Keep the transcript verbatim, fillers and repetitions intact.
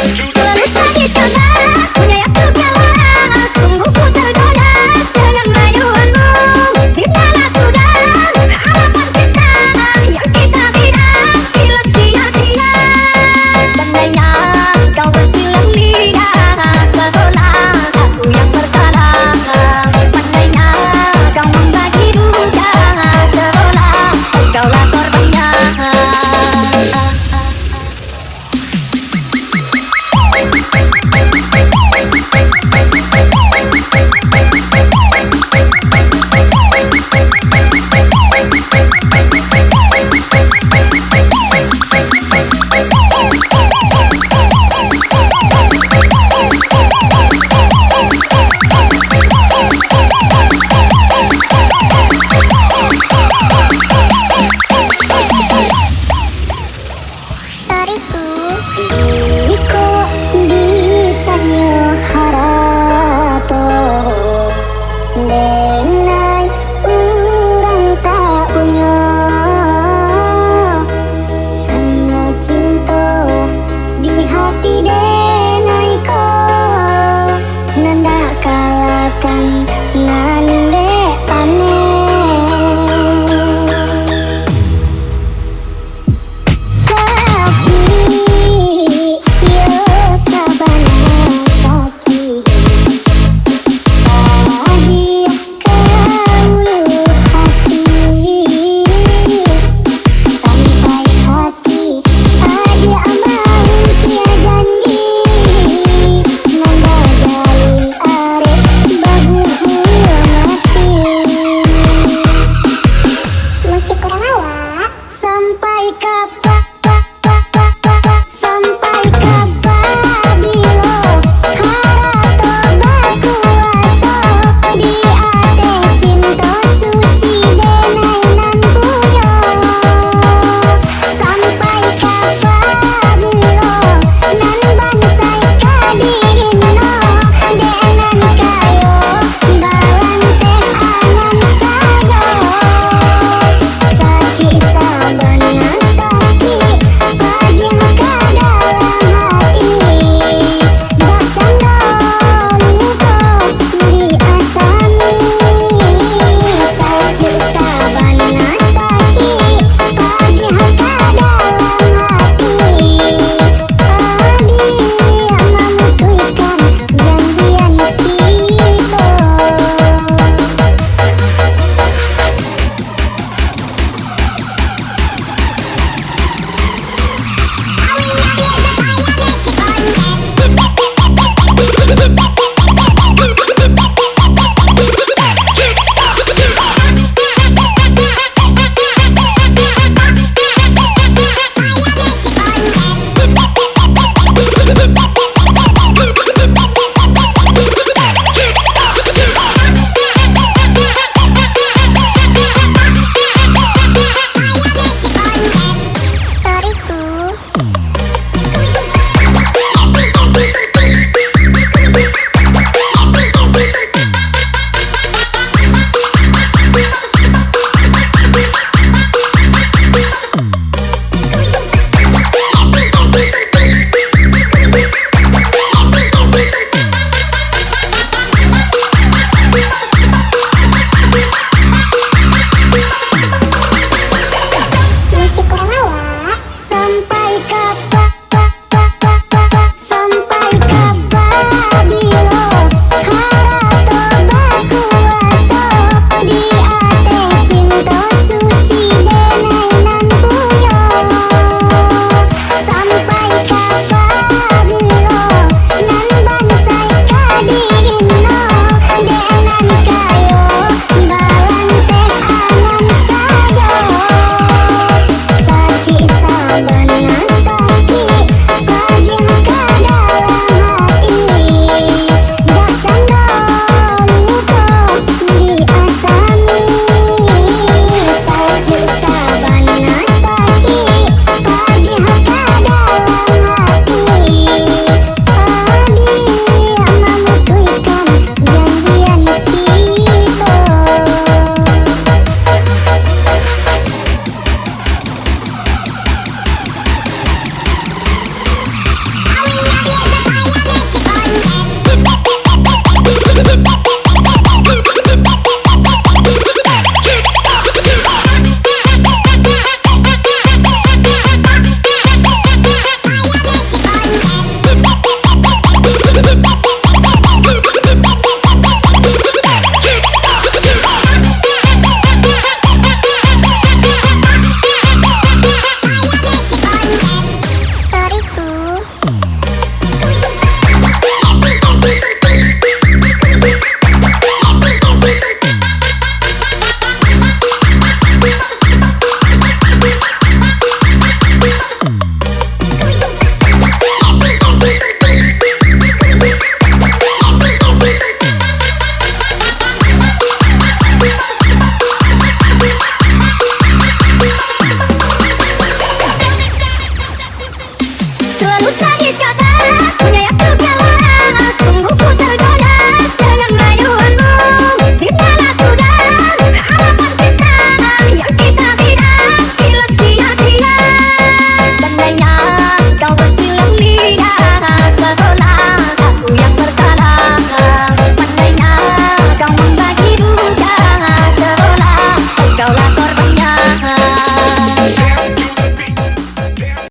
Terus lagi coba, punya aku kalah. Sungguh ku tergoda dengan rayuanmu. Musimnya lah sudah, harapan kita yang kita bina hilang sia-sia. Pandainya kau bersilang lidah, seolah aku yang bersalah. Pandainya kau membagi duka, seolah kaulah korbannya. Storiku. Jikok ditanyo harato, denai urang tak punyo. Hanyo cinto di hati denai ko, nan dak kalahkan nan dek paneh. Sakik, yo sabana sakik. Padiah ka ulu hati. Sampai hati adiak baungkia janji. Selalu sakit kata, punya yang tu